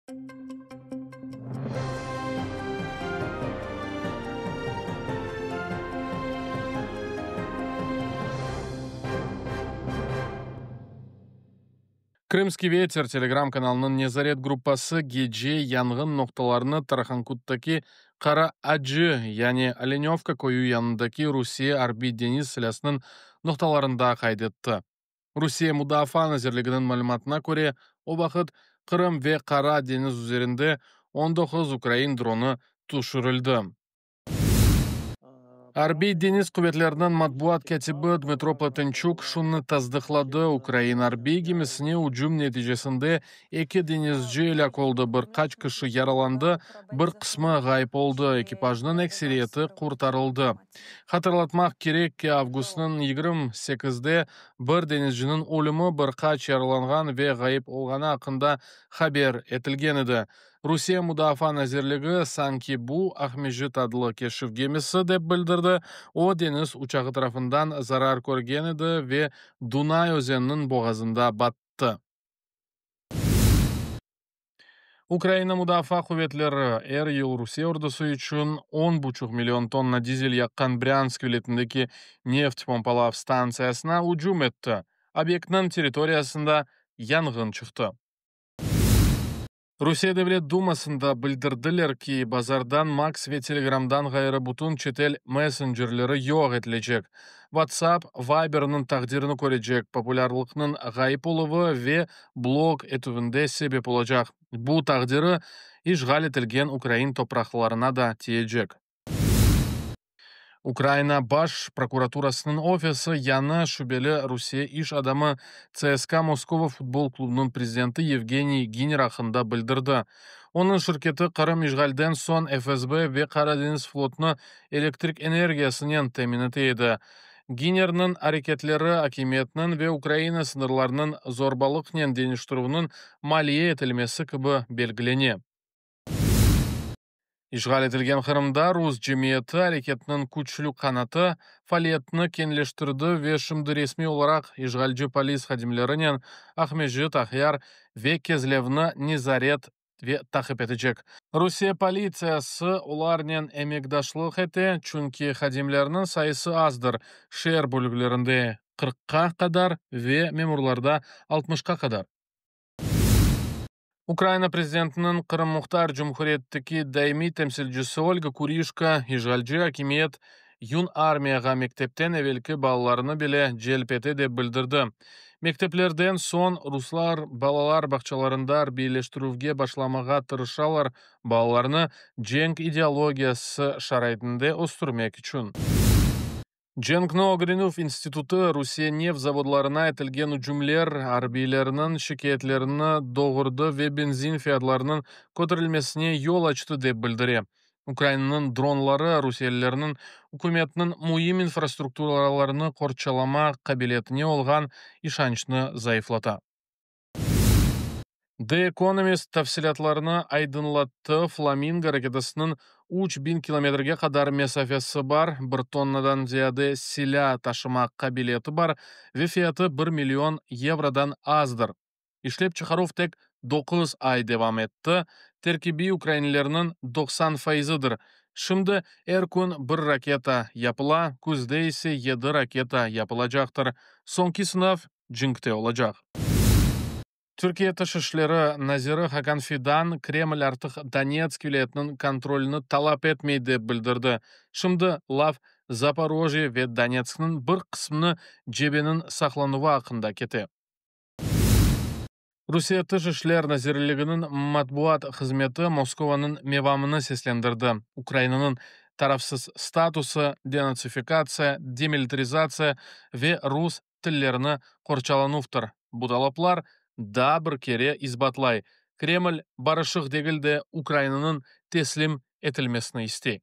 Krımskiy veter Telegram kanalınıñ nezaret gruppası gece yanğın noqtalarını Tarhankuttaki Qara Acı, yani Olenövka köyü yanındaki Rusiye arbiy-deñiz silâsınıñ noqtalarında qayd etti. Rusiye Mudafaa nazirliginiñ malümatına köre, o vaqıt Qırım ve Qara deñiz üzerinde 19 ukrain dronı tüşürildi. Arbiy-deñiz quvetleriniñ matbuat kâtibi Dmıtro Plotençuk şunı tasdıqladı, ukrain arbiy gemisine ücüm neticesinde eki deñizci elâk oldı, bir qaç kişi yaralandı, bir qısmı ğayıp oldı, ekipajnıñ ekseriyeti qurtarıldı. Hatırlatmaq kerek ki, avgustnıñ 28-de bir deñizciniñ ölümi, bir qaç yaralanğan ve ğayıp olğanı aqqında haber etilgen edi. Rusiye Mudafaa nazirligi, sanki bu Aqmescit adlı keşif gemisi, dep bildirdi, o, deñiz uçağı tarafından zarar körgen edi ve Dunay özeniniñ boğazında battı. Ukraina Mudafaa quvetleri er yıl Rusiye ordusı içün on buçuq million tonna dizel yaqqan Brânsk vilâyetindeki neft pompalav stantsiyasına ücüm etti. Obyektniñ territoriyasında yanğın çıqtı. Rusiye Devlet dumasında bildirdiler ki, bazardan Max ve Telegramdan ğayrı bütün çetel messencerleri yoq etilecek. WhatsApp, Viberniñ taqdirini körecek, populârlıqnıñ ğayıp oluvı ve blok etüvinde sebep olacaq. Bu taqdiri işğal etilgen ukrain topraqlarına da tiyecek. Ukrayina Baş prokuraturasınıñ ofisi yañı şübeli Rusiye iş adamı CSKA Moskova futbol klubunıñ prezidenti Yevgeniy Giner aqqında bildirdi. Onıñ şirketi Qırım işğalden soñ FSB ve Qara deñiz flotunı elektrik energiyasınen temin ete edi. Ginerniñ areketleri akimiyetniñ ve Ukrayina sıñırlarınıñ zorbalıqnen deñiştirüviniñ maliye etilmesi kibi belgilene. İşğal etilgen Qırımda rus cemiyeti areketiniñ küçlü qanatı faaliyetini keñleştirdi ve şimdi resmiy olaraq işğalci polis hadimlerinen Aqmescit, Aqyar ve Kezlevni nezaret ve taqip etecek. Rusiye politsiyası olarnen emekdaşlıq ete, çünki hadimlerniñ sayısı azdır, şeer bölüklerinde 40-qa qadar ve memurlarda 60-qa qadar. Ukrayina prezidentiniñ Qırım Muhtar Cumhuriyetteki daimiy temsilcisi Olga Kurişko işğalci akimiyet Yunarmiyağa mektepten evelki balalarnı bile celp ete dep bildirdi. Mekteplerden soñ ruslar balalar bağçalarında arbiyleştirüvge başlamağa tırışalar, balalarnı cenk ideologiyası şaraitinde östürmek içün. Cenkni ögrenüv institutı Rusiye neft zavodlarına etilgen ücümler arbiylerniñ şikâyetlerini doğurdı ve benzin fiyatlarınıñ köterilmesine yol açtı, dep bildire. Ukrayinanıñ dronları rusiyelilerniñ ükümetiniñ müim infrastrukturalarını qorçalama qabiliyetine olğan işançnı zayıflata. The Economist tafsilâtlarnı aydınlattı, Flamingo raketasınıñ 3000 kilometrge qadar mesafesi bar, bir tonnadan ziyade silâ taşımaq qabiliyeti bar ve fiyatı bir million yevrodan azdır. İşlep çıqaruv tek 9 ay devam etti, terkibi ukrainlerniñ 90 fayızıdır. Şimdi er kün bir raketa yapıla, küzde ise yedi raketa yapılacaqtır. Soñki sınav cenkte olacaq. Türkiye Tış işleri naziri Hakan Fidan, Kreml artıq Donetsk vilâyetiniñ kontrolini talap etmey, dep bildirdi. Şimdi laf Zaporojye ve Donetskniñ bir qısmını cebeniñ saqlanuvı aqqında kete. Rusiye Tış işler nazirliginiñ matbuat hızmeti Moskovanıñ mevamını seslendirdi, Ukrainanıñ tarafsız statusı, denatsifikatsiya, demilitarizatsiya ve rus tillerini qorçalanuvdır. Bu talaplar daa bir kere isbatlay, Kreml barışıq degil de, Ukrainanıñ teslim etilmesini istey.